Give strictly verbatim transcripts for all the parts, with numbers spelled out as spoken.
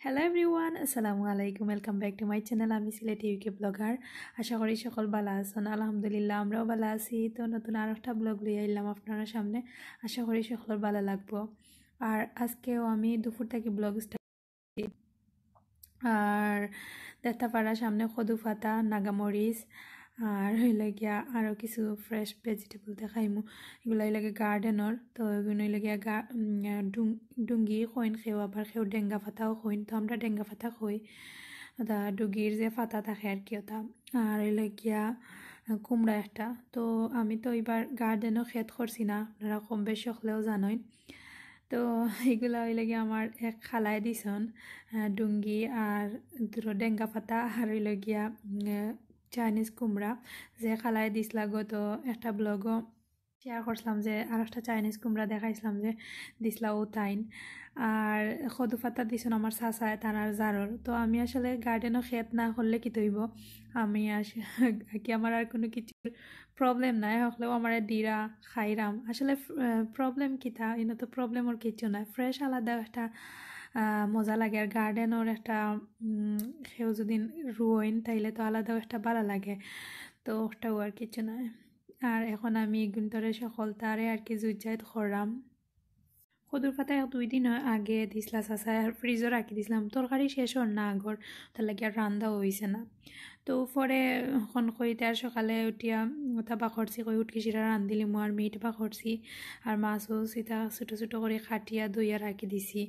Hello everyone, আসসালামু আলাইকুম। Welcome back to my channel। আমি সিলেটি ইউকে ব্লগার। আশা করি সকল ভালা আছইন। আলহামদুলিল্লাহ, আমরাও ভালা আছি। তো নতুন আর একটা ব্লগ লইয়া আইলাম আপনারার সামনে। আশা করি সকলর ভালা লাগবো। আর আজকেও আমি দুপুর থাকি ব্লগ স্টার্ট করছি। আর দেখতা পাররা সামনে কদু পাতা, নাগামরিচ, আর অইলো গিয়া আরও কিছু ফ্রেশ ভেজিটেবল দেখাইমু। এগুলা অইলো গিয়া গার্ডেনর, তো এগুন অইলো গিয়া গা-, উম, ডুং-, ডুঙ্গি কইন কেউ, আবার কেউ ডেঙ্গা পাতাও কইন, তো আমরা ডেঙ্গা পাতা কই, ওটা ডুঙ্গির যে পাতা থাকে আর কি ওটা। আর অইলো গিয়া কুমড়া একটা। তো আমি তো এবার গার্ডেনও খেত করছি না, আপনারা কম বেশ সকলেও জানইন। তো এগুলা অইলো গিয়া আমার এক খালায় দিছইন, আহ, ডুঙ্গি আর দুটো ডেঙ্গা পাতা আর অইলো গিয়া, উম, চাইনিজ কুমড়া, যে খালায় দিছলা গত একটা ব্লগও শেয়ার করছিলাম, যে আর একটা চাইনিজ কুমড়া দেখাইছিলাম যে দিছলা ও তাইন। আর কদু পাতা দিছইন আমার চাচায় তানার জারর। তো আমি আসলে গার্ডেনও খেত না করলে কিতা অইবো, আমি আস-, কি আমার আর কোনো কিছু প্রবলেম নাই, হকলেও আমারে দিরা খাইরাম। আসলে, আহ, প্রবলেম কিতা, ইনো তো প্রবলেমর কিছু নাই। ফ্রেশ আলাদা একটা, আহ, মজা লাগে। আর গার্ডেনর একটা, উম, কেউ যদি রুইন, তাইলে তো আলাদাও একটা ভালা লাগে। তো ওটাও আর কিছু নাই। আর এখন আমি এগুন্তরে সকলতারে আর কি জুইজাইত কররাম। কদুর পাতা এক দুই দিন আগে দিছলা চাচায়, আর ফ্রিজও রাখি দিছলাম। তরকারি শেষ অর না আগর, তার লাগি আর রান্দাও অইছে না। তো পরে এখন কইতে আর সকালে উঠিয়া ওটা বাখরছি, কই হুটকি শিরা রান্দিলিমু আর মিট বাখরছি, আর মাছও সিতা ছোটো ছোটো করি কাটিয়া ধইয়া রাখি দিছি।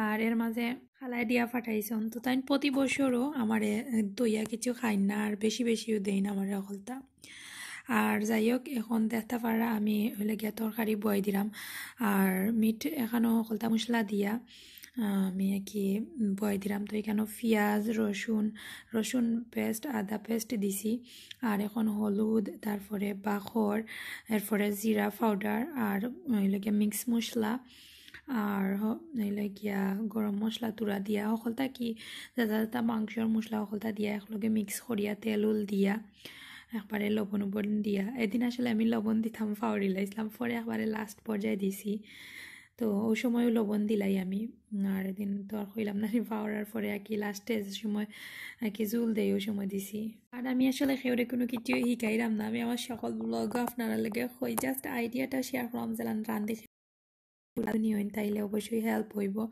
আর এর মাঝে খালায় দিয়া পাঠাইছইন। তো তাইন প্রতি বছরও আমারে, এ, ধইয়া কিছু খাইন না, আর বেশি বেশিও দেইন আমারে হকলতা। আর যাই হোক, এখন দেখতা পাররা আমি অইলো গিয়া তরকারি বয়াই দিরাম। আর মিট এখানো হকলতা মশলা দিয়া, আহ, আমি আর কি বয়াই দিরাম। তো এখানো পিয়াজ, রসুন, রসুন পেস্ট, আদা পেস্ট দিছি। আর এখন হলুদ, তারপরে বাখর, এরপরে জিরা পাউডার, আর অইলো গিয়া মিক্স মশলা, আর হ-, অইলো গিয়া গরম মশলা তুরা দিয়া, হকলতা কি যেতা যেতা মাংসর মশলা হকলতা দিয়া একলগে মিক্স করিয়া তেল উল দিয়া একবারে লবণ উবণ দিয়া। এদিন আসলে আমি লবণ দিতাম পাউরিলাইছলাম, পরে একবারে লাস্ট পর্যায়ে দিছি। তো ওই সময়ও লবণ দিলাই আমি, আর এদিন তো আর কইলাম না, পাউরার পরে আর কি লাস্টে যে সময় আর কি জুল দেই, ওই সময় দিছি। আর আমি আসলে কেউরে কোনো কিছু হিকাইরাম না, আমি আমার সকল ব্লগও আপনারার লগে কই, জাস্ট আইডিয়াটা শেয়ার করলাম, যেলান রান্ধি নিয়ন তাইলে অবশ্যই হেল্প অইবো।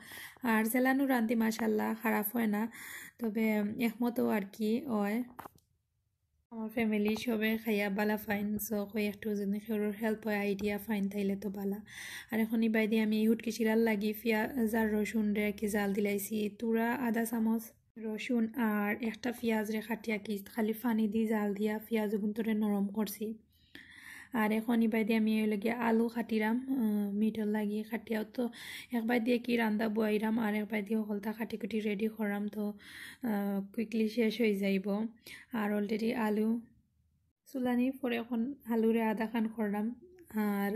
আর যেলানও রান্ধি মাশাল্লাহ খারাপ হয় না, তবে একমতও আর কি হয়। আমার ফ্যামিলি সবে খাইয়া ভালা পাইন, সো কই একটু যদি কেউর হেল্প হয়, আইডিয়া পাইন, তাইলে তো ভালা। আর এখন ইবায়দি আমি হুটকি শিরার লাগি পিয়াজ আর রসুনরে আর কি জাল দিলাইছি, তুরা আধা চামচ রসুন আর একটা পিয়াজরে কাটিয়া কি খালি পানি দি জাল দিয়া পিয়াজ অগুন্তরে নরম করছি। আর এখন ইবায়দি আমি অইলো গিয়া আলু কাটিরাম, আহ, মিটর লাগি কাটিয়াও তো একবায়দি কি রান্দা বয়াইরাম, আর একবায়দি হকলতা কাটি কুটি রেডি কররাম, তো, আহ, কুইকলি শেষ অই যাইবো। আর অলরেডি আলু চুলানি পরে এখন আলুরে আধা খান কররাম। আর,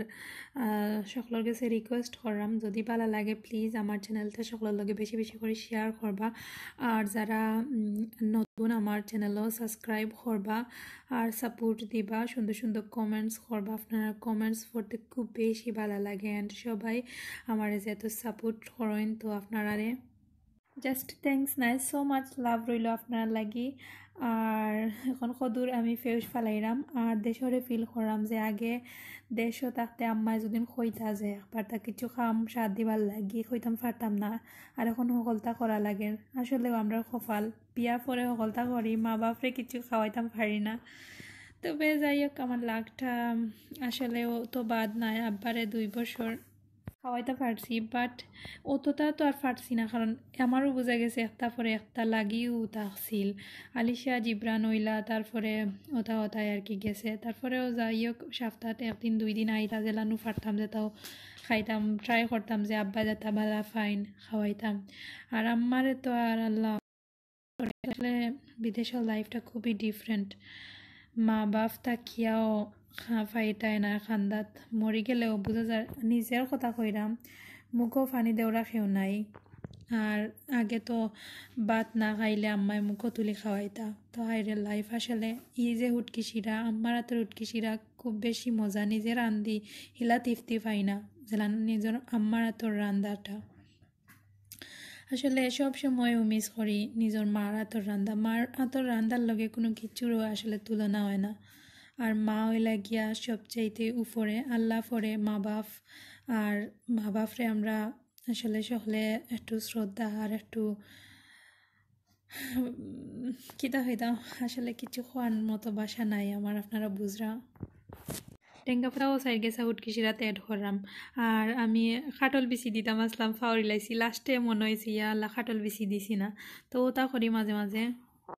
আহ, সকলর গেছে রিকোয়েস্ট কররাম, যদি ভালা লাগে প্লিজ আমার চ্যানেলটা সকলর লগে বেশি বেশি করি শেয়ার করবা। আর যারা, উম, নতুন আমার চ্যানেলও সাবস্ক্রাইব করবা আর সাপোর্ট দিবা, সুন্দর সুন্দর কমেন্টস করবা। আপনারা কমেন্টস পড়তে খুব বেশি ভালা লাগে, অ্যান্ড সবাই আমারে যেহেতু সাপোর্ট করইন, তো আপনারারে জাস্ট থ্যাঙ্কস নাই, সো মাচ লাভ রইলো আপনারার লাগি। আর এখন কদুর আমি ফেউজ ফালাইরাম, আর দেশরে ফিল কররাম যে আগে দেশও থাকতে আম্মায় যদি কইতা যে একবার তা কিছু কাম সাথ দিবার লাগি, কইতাম পারতাম না। আর এখন হকলতা করা লাগে, আসলেও আমরার কপাল, বিয়া পরে হকলতা করি, মা বাপরে কিছু খাওয়াইতাম পারি না। তবে যাই হোক, আমার লাকটা আসলেও তো বাদ নাই, আব্বারে দুই বছর খাওয়াইতা পারছি, বাট অতটা তো আর পারছি না, কারণ আমারও বুঝা গেছে একটা পরে একটা লাগিও থাকছিল। আলিশা জিবরান অইলা, তারপরে ওটা ওটাই আর কি গেছে। তারপরেও যাই হোক, সপ্তাহত একদিন দুই দিন আইতা, যেলানও পারতাম, যেতাও খাইতাম, ট্রাই করতাম যে আব্বা যেতা ভালা পাইন খাওয়াইতাম। আর আম্মারে তো আর আল্লাহ, আসলে বিদেশর লাইফটা খুবই ডিফারেন্ট। মা বাপ থাকিয়াও খা-, পাইতায় না কান্দাত, মরি গেলেও বুঝা যায়। নিজর কথা কইরাম, মুখো পানি দেওরা কেউ নাই। আর আগে তো ভাত না খাইলে আম্মায় মুখো তুলি খাওয়াইতা। তো হায়রে লাইফ আসলে, এই যে হুটকি শিরা, আম্মার আতর হুটকি শিরা খুব বেশি মজা। নিজে রান্ধি, হিলা তৃপ্তি পাই না, যেলান নিজর আম্মার আতর রান্দাটা। আসলে সব সময়ও মিস করি নিজর মার আতর রান্দা। মার আতর রান্দার লগে কুনু কিচ্ছুরও আসলে তুলনা অয় না। আর মা অইলা গিয়া সবচাইতে উপরে, আল্লাহ পরে মা বাপ। আর মা বাপরে আমরা আসলে সকলে একটু শ্রদ্ধা আর একটু, উম, কিতা কইতাম, আসলে কিছু কওয়ার মতো ভাষা নাই আমার, আপনারা বুঝরা। টেঙ্গা পাতাও চাইর গেছা হুটকি শিরাত add করলাম। আর আমি কাঠল বিচি দিতাম আছলাম, ফাউরি লাইছি। লাস্টে মনো অইছে, ইয়া আল্লাহ, কাঠল বিচি দিছি না। তো ওটা করি মাঝে মাঝে।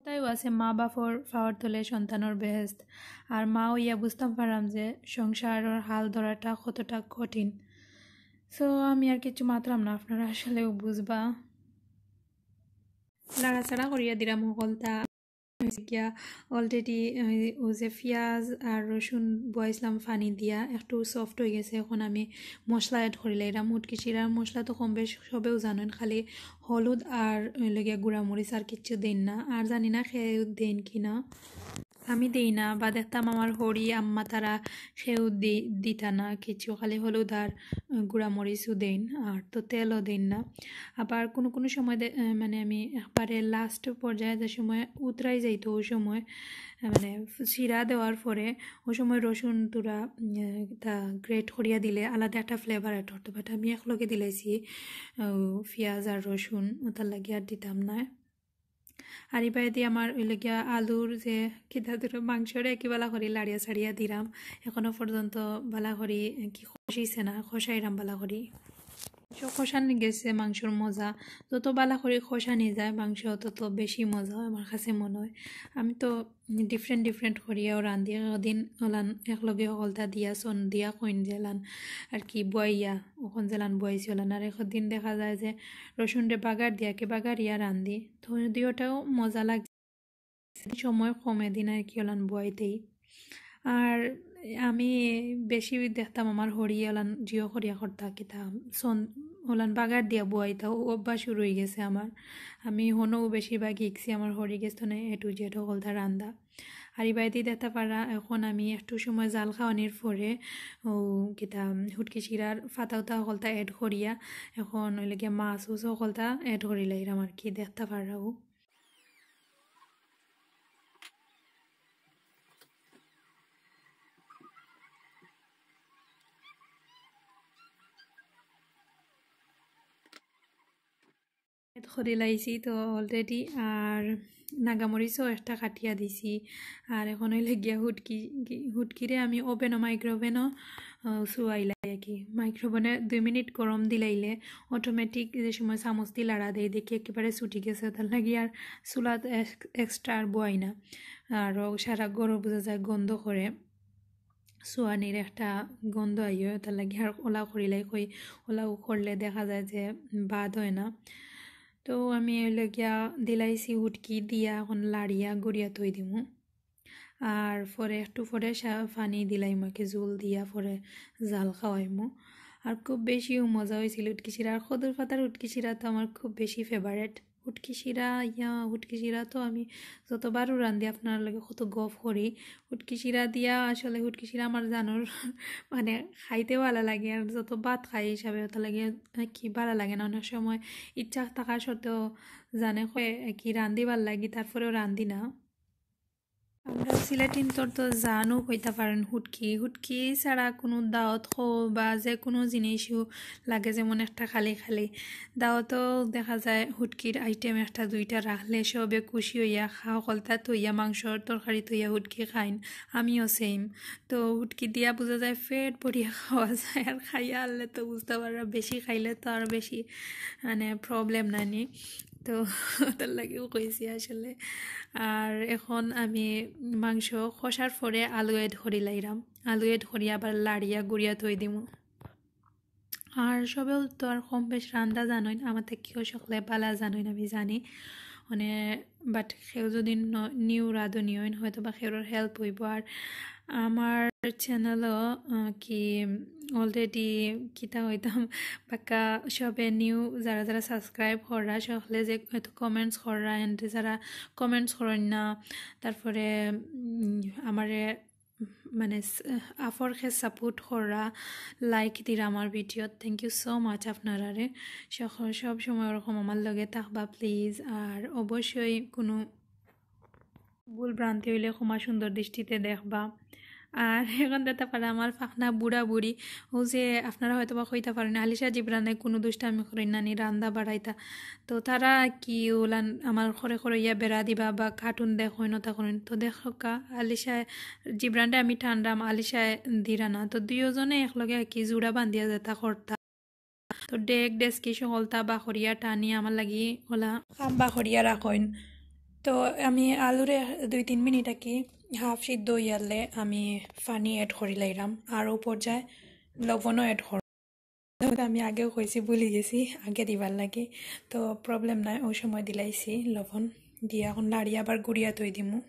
তাইও আছে, মা বাপর পাওর তলে সন্তানর বেহেস্ত। আর মা অইয়া বুঝতাম পারলাম যে সংসারর হাল ধরাটা কতটা কঠিন। So আমি আর কিছু মাতরাম না, আপনারা আসলেও বুঝবা। লাড়াচাড়া করিয়া দিলাম হকলতা। গিয়া already, আহ, ও যে পিয়াজ আর রসুন বয়াইছলাম পানি দিয়া, একটু সফট অই গেছে। এখন আমি মশলা add করিলাইরাম। হুটকি শিরার মশলা তো কম বেশ সবেও জানইন, খালি হলুদ আর অইলো গিয়া গুঁড়া মরিচ, আর কিচ্ছু দেইন না। আর জানি না কেউ দেইন কি না, আমি দেই না। বা দেখতাম আমার হরি আম্মা তারা কেউ দি-, দিতা না কিছু, খালি হলুদ আর, আহ, গুঁড়া মরিচও দেইন, আর তো তেলও দেইন না। আবার কুনু কুনু সময় দে-, আহ, মানে আমি একবারে লাস্ট পর্যায়ে যে সময় উতরাই যাইতো, ওই সময়, আহ, মানে শিরা দেওয়ার পরে ওই সময় রসুন তুরা, উম, তা গ্রেট করিয়া দিলে আলাদা একটা ফ্লেভার অ্যাড করতো। বাট আমি একলগে দিলাইছি, আহ, পিয়াজ আর রসুন, ওটার লাগি আর দিতাম না। আর ইবায়দি আমার অইলো গিয়া আলুর যে কিতা ধরো মাংসরে কি বালা করি লাড়িয়া চাড়িয়া দিলাম, এখনো পর্যন্ত বালা করি কি কষিছে না, কষাইরাম বালা করি। মাংস কষানি গেছে, মাংসর মজা যত বালা করি কষানি যায়, মাংস তত বেশি মজা হয় আমার কাছে মনে হয়। আমি তো ডিফারেন্ট ডিফারেন্ট করিয়াও রান্ধি। একদিন ওলান একলগে হকলতা দিয়া সন দিয়া কইন যেলান আর কি বয়াইয়া, ওখান যেলান বয়াইছি ওলান। আর একদিন দেখা যায় যে রসুনরে বাগার দিয়া কি বাগারিয়া রান্ধি, তো দুইটাও মজা লাগে। সময় কমে দিন আর কি ওলান বয়াইতেই। আর আমি বেশি দেখতাম আমার হরি ওলান জিও করিয়া করতা কিতা সন ওলান বাগার দিয়া বয়াইতা, ও অভ্যাস শুরু হয়ে গেছে আমার। আমি হনো বেশিরভাগ শিখছি আমার হরি গেছ তো A to Z হকলতা রান্ধা। আর ইবায়দি দেখতা পারা এখন আমি একটু সময় জাল খাওয়ানির পরে ও কিতা হুটকি শিরার ফাতা উতা হকলতা অ্যাড করিয়া এখন অইলো গিয়া মাছ উস হকলতা অ্যাড করিলাইরাম আর কি, দেখতা পারা ও। এত করি লাইছি তো already। আর নাগামরিচও একটা কাটিয়া দিছি। আর এখন অইলো গিয়া হুটকি, হুটকিরে আমি ওভেনও, মাইক্রোওভেনও, আহ, চুয়াইলাই আর কি। মাইক্রোওভেনে দুই মিনিট গরম দিলাইলে অটোমেটিক যে সময় চামচ দি লাড়া দেই, দেখি একেবারে ছুটি গেছে। তার লাগি আর চুলাত এক্স-, এক্সট্রা আর বয়াই না। আর সারা ঘরও বুঝা যায় গন্ধ করে। চুয়ানির একটা গন্ধ আইও, তার লাগি আর ওলা করিলাই কই, ওলাও করলে দেখা যায় যে বাদ হয় না। তো আমি অইলো গিয়া দিলাইছি হুটকি দিয়া, এখন লাড়িয়া গুড়িয়া থই দিমু। আর পরে একটু পরে সা-, পানি দিলাইমু আর কি, জুল দিয়া পরে জাল খাওয়াইমু। আর খুব বেশিও মজা হয়েছিল হুটকি শিরা। আর কদুর পাতার হুটকি শিরা তো আমার খুব বেশি ফেভারেট। হুটকি শিরা, ইয়া, হুটকি শিরা তো আমি যতবারও রান্ধি আপনার লগে কত গফ করি। হুটকি শিরা দিয়া আসলে হুটকি শিরা আমার জানোর মানে খাইতে ভালা লাগে, আর যত ভাত খাই হিসাবে ওটা লাগে কি ভালা লাগে না। অনেক সময় ইচ্ছা থাকা সত্ত্বেও জানে কয় কি রান্ধিবার লাগি, তারপরেও রান্ধি না। আমরা সিলেটিন্তর তো জানো কইতা পারেন হুটকি। হুটকি ছাড়া কোনো দাওয়াত খো বা যে কোনো জিনিসও লাগে যেমন একটা খালি খালি। দাওয়াতও দেখা যায় হুটকির আইটেম একটা দুইটা রাখলে সবে খুশি হইয়া খা, হকলতা থইয়া মাংসর তরকারি থইয়া হুটকি খাইন। আমিও সেম। তো হুটকি দিয়া বুঝা যায় পেট ভরিয়া খাওয়া যায়, আর খাইয়া আনলে তো বুঝতে পাররা বেশি খাইলে তো আর বেশি মানে প্রবলেম নানি। তো ওটার লাগিও কইছি আসলে। আর এখন আমি মাংস কষার পরে আলু অ্যাড করি লাইরাম। আলু অ্যাড করি আবার লাড়িয়া গুড়িয়া থই দিমু। আর সবেও তো আর কম বেশ রান্ধা জানোইন, আমার থাকিও সকলে বালা জানোইন, আমি জানি। মানে, বাট কেউ যদি ন-, নিউ রাঁধুনি হইন, হয়তো বা কেউর হেল্প হইব। আর আমার চ্যানেলও, আহ, কি অলরেডি কিতা হইতাম, বাক্কা সবে নিউ, যারা যারা সাবস্ক্রাইব কররা, সকলে যে এত কমেন্টস কররা, and যারা কমেন্টস করইন না, তারপরে, উম, আমারে মানে স-, আফরকে সাপোর্ট করা, লাইক দিরা আমার ভিডিওত। থ্যাংক ইউ সো মাচ আপনারারে। সব সময় ওরকম আমার লগে থাকবা প্লিজ। আর অবশ্যই কোনো ভুল ভ্রান্তি হইলে ক্ষমা সুন্দর দৃষ্টিতে দেখবা। আর এখন দেখতা পারা আমার ফাখনা বুড়া বুড়ি, ও যে আপনারা হয়তো বা কইতা পারেন, আলিশা জিবরানে কোনো দুষ্টামি করইন না নি, রান্দা বাড়াইতা। তো তারা কি ওলান আমার করে করে ইয়া বেড়া দিবা বা কার্টুন দেখইন, ওটা করইন। তো দেখউক্কা, আলিশা জিবরানরে আমি টানরাম, আলিশায় দিরা না। তো দুইওজনে একলগে আর কি জুড়া বান্ধিয়া যেতা করতা। তো ডেক ডেস্কি সকলতা বাখরিয়া টানি আমার লাগি ওলা কাম বাখরিয়া রাখইন। তো আমি আলুরে দুই তিন মিনিট আর কি হাফ সিদ্ধ হইয়ালে আমি পানি অ্যাড করি লাইরাম, আর ও পর্যায়ে লবণও অ্যাড কর। তো আমি আগেও কইছি, ভুলি গেছি আগে দিবার লাগি। তো প্রবলেম নাই, ওই সময় দিলাইছি লবণ দিয়া। এখন লাড়ি আবার গুড়িয়া থই দিমু।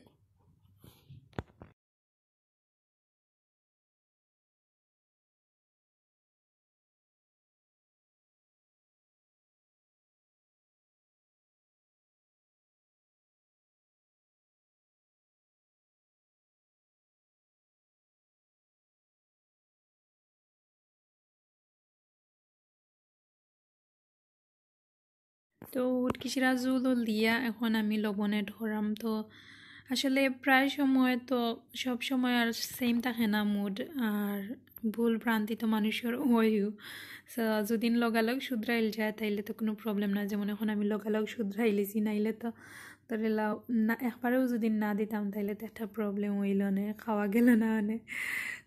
তো উটকি শিরা জুল উল দিয়া এখন আমি লবণ অ্যাড করাম। তো আসলে প্রায় সময় তো, সব সময় আর সেম থাকে না মুড, আর ভুল ভ্রান্তি তো মানুষের হয়ও। তো যদি লগালগ শুধরাইল যায় তাইলে তো কোনো প্রবলেম না। যেমন এখন আমি লগালগ শুধরাইলিছি, নাইলে তো ধরে লাও না, একবারেও যদি না দিতাম তাইলে তো একটা প্রবলেম হইল নে, খাওয়া গেল না নে।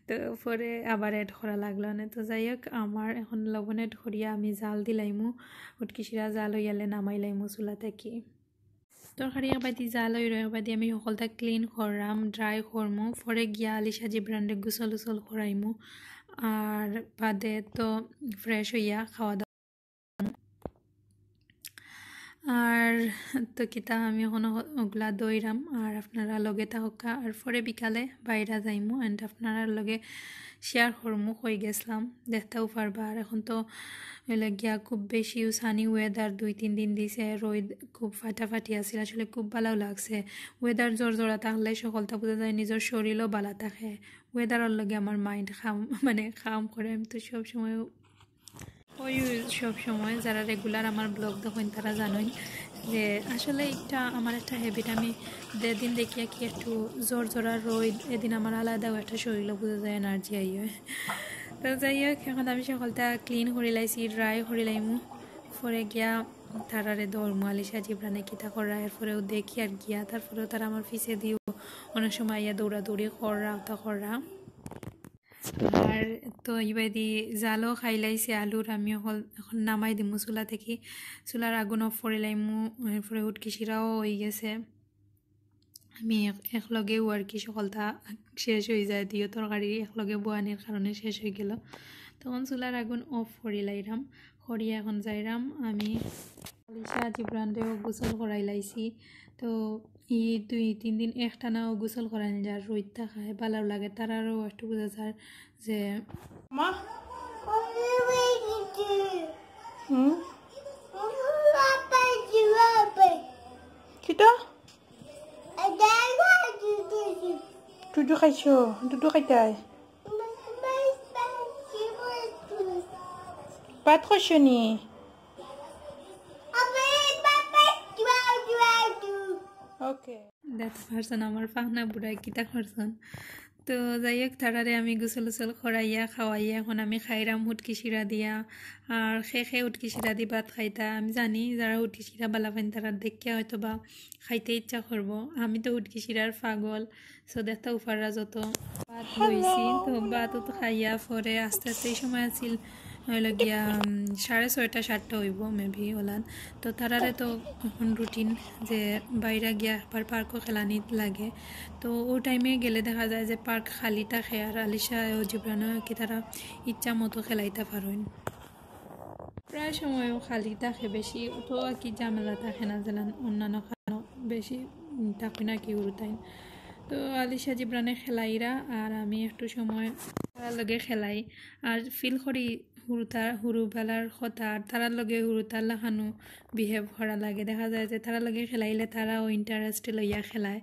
তো পরে আবার অ্যাড করা লাগলো নে। তো যাই হোক, আমার এখন লবণ অ্যাড করিয়া আমি জাল দিলাইমু, উটকি শিরা জাল হইয়ালে নামাই লাইমু চুলা থাকি। তরকারি একবাদি জাল হইল, একবাদি আমি সকলটা ক্লিন করলাম, ড্রাই করমু, পরে গিয়া আলিশা জিবরানরে গোসল উসল করাইমু, আর বাদে তো ফ্রেশ হইয়া খাওয়া দাওয়া। আর তো কিতা আমি এখন ওগুলা দইরাম, আর আপনারা লগে থাকা, আর পরে বিকালে বাইরা যাইমু, অ্যান্ড আপনারা লগে শেয়ার করমু কই গেছিলাম, দেখতেও পারবা। আর এখন তো হইলে গিয়া খুব বেশিও সানি ওয়েদার, দুই তিন দিন দিছে রোদ, খুব ফাটাফাটি আছিল, আসলে খুব ভালো লাগছে। ওয়েদার জোর জোরা থাকলে সকলটা বোঝা যায় নিজের শরীরও ভালো থাকে। ওয়েদারর লগে আমার মাইন্ড কাম, মানে কাম করে। আমি তো সব সময় ওই সব সময় যারা রেগুলার আমার ব্লগ দেখেন তারা জানেন যে আসলে এটা আমার একটা হ্যাবিট। আমি যেদিন দেখি কি একটু জোর জোরা রোদ, এদিন আমার আলাদাও একটা শরীরও বোঝা যায়, এনার্জি আই হয়। তো যাই হোক, এখন আমি সকলটা ক্লিন করি লাইছি, ড্রাই করি লাইমু, পরে গিয়া তারারে ধরমু, আলিশা জিবরানে কিতা করা, এরপরেও দেখি আর গিয়া, তারপরেও তারা আমার পিছে দিও অনেক সময় ইয়া দৌড়াদৌড়ি করা, ওটা করা। আর তো ইবাদি জালও খাইলাইছে আলুর, আমি অখন, এখন নামাই দিমু চুলা থাকি। চুলার আগুন অফ করি লাইমু, এরপরে উটকি শিরাও হয়ে গেছে। আমি এক, এক লগেও আর কি সকলটা শেষ হয়ে যায়, দিও তরকারি এক লগে বওয়ানির কারণে শেষ হয়ে গেল। তখন চুলার আগুন অফ করি লাইরাম, করিয়া এখন যাইরাম আমি আলিশা জিবরানরেও গোসল করাই লাইছি। তো এই দুই তিন দিন একটানাও গোসল করাই যায়, রোদ থাকায় ভালো লাগে, তারারও একটু বোঝা যায় যে মা। হুম? কিতা? দুধু খাইছো? দুধু খাইতায়? ভাত খাইছো নি? ওকে। দেখতে পারছেন আমার পাখনা বুড়ায় কিতা করছেন। তো যাই হোক, তারারে আমি গোসল উসল করাইয়া খাওয়াইয়া এখন আমি খাইরাম উটকি শিরা দিয়া। আর খে খে উটকি শিরা দি ভাত খাইতা, আমি জানি যারা উটকি শিরা বালা পাইন তারা দেখিয়া হয়তো বা খাইতে ইচ্ছা করবো। আমি তো উটকি শিরার পাগল। সো দেখতে উফাররা যত ভাত লইছি, তো ভাত তো খাইয়া পরে আস্তে আস্তে এই সময় আছিল হইল গিয়া, উম, সাড়ে ছয়টা সাতটা হইব মেবি ওলান। তো তারারে তো এখন রুটিন যে বাইরে গিয়া একবার পার্কও খেলানি লাগে। তো ও টাইমে গেলে দেখা যায় যে পার্ক খালি থাকে, আর আলিশা ও জিবরানও কি তারা ইচ্ছা মতো খেলাইতা পারইন। প্রায় সময়ও খালি থাকে, বেশি অত আর কি ঝামেলা থাকে না, যেন অন্যান্য খানো বেশি, উম, থাকে না কি হুরুতাইন। তো আলিশা জিবরানে খেলাইরা আর আমি একটু সময় তারার লগে খেলাই। আর ফিল করি হুরুতা, হুরুবেলার কথা, আর তারার লগে হুরুতার লাখানো বিহেভ করা লাগে। দেখা যায় যে তারার লগে খেলাইলে তারাও ইন্টারেস্ট লইয়া খেলায়।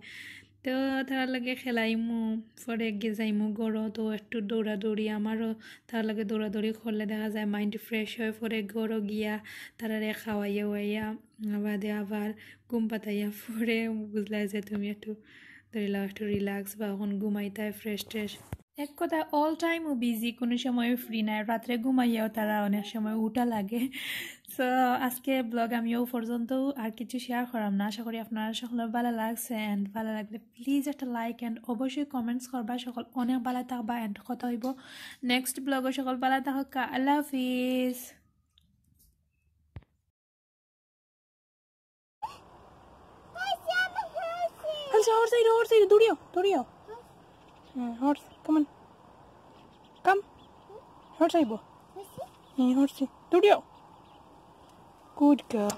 তো তারার লগে খেলাইমু, পরে গিয়া যাইমু ঘরো। তো একটু দৌড়াদৌড়ি, আমারও তারার লগে দৌড়াদৌড়ি করলে দেখা যায় mind fresh হয়। পরে ঘরো গিয়া তারারে খাওয়াইয়া ওয়াইয়া বাদে আবার ঘুম পাতাইয়া পরে বুঝলায় যে তুমি একটু ধরিলাও একটু রিল্যাক্স বা এখন ঘুমাইতায় ফ্রেশ ট্রেশ। এক কথা, all time ও বিজি, কোনো সময় ফ্রি নাই। রাত্রে ঘুমাইয়াও তারা অনেক সময় উঠা লাগে। সো আজকে ব্লগ আমি ও পর্যন্ত, আর কিছু শেয়ার করাম না। আশা করি আপনারা সকলের ভালা লাগছে, অ্যান্ড ভালা লাগলে প্লিজ একটা লাইক অ্যান্ড অবশ্যই কমেন্টস করবা। সকল অনেক ভালা থাকবা, অ্যান্ড কথা হইব নেক্সট ব্লগও। সকল ভালা থাকা, আল্লাহ হাফিজ। Horse, horse, horse, horse, দৌড়িও, দৌড়িও। হ্যাঁ, horse, come on. Come. Horse আইব। হ্যাঁ, horse, দৌড়িও। Good girl.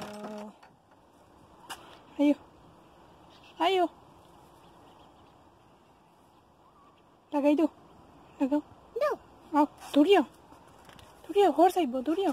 আইও। আইও। লাগাই দেও। লাগাও। দেও। আও, দৌড়িও। দৌড়িও, horse আইব, দৌড়িও।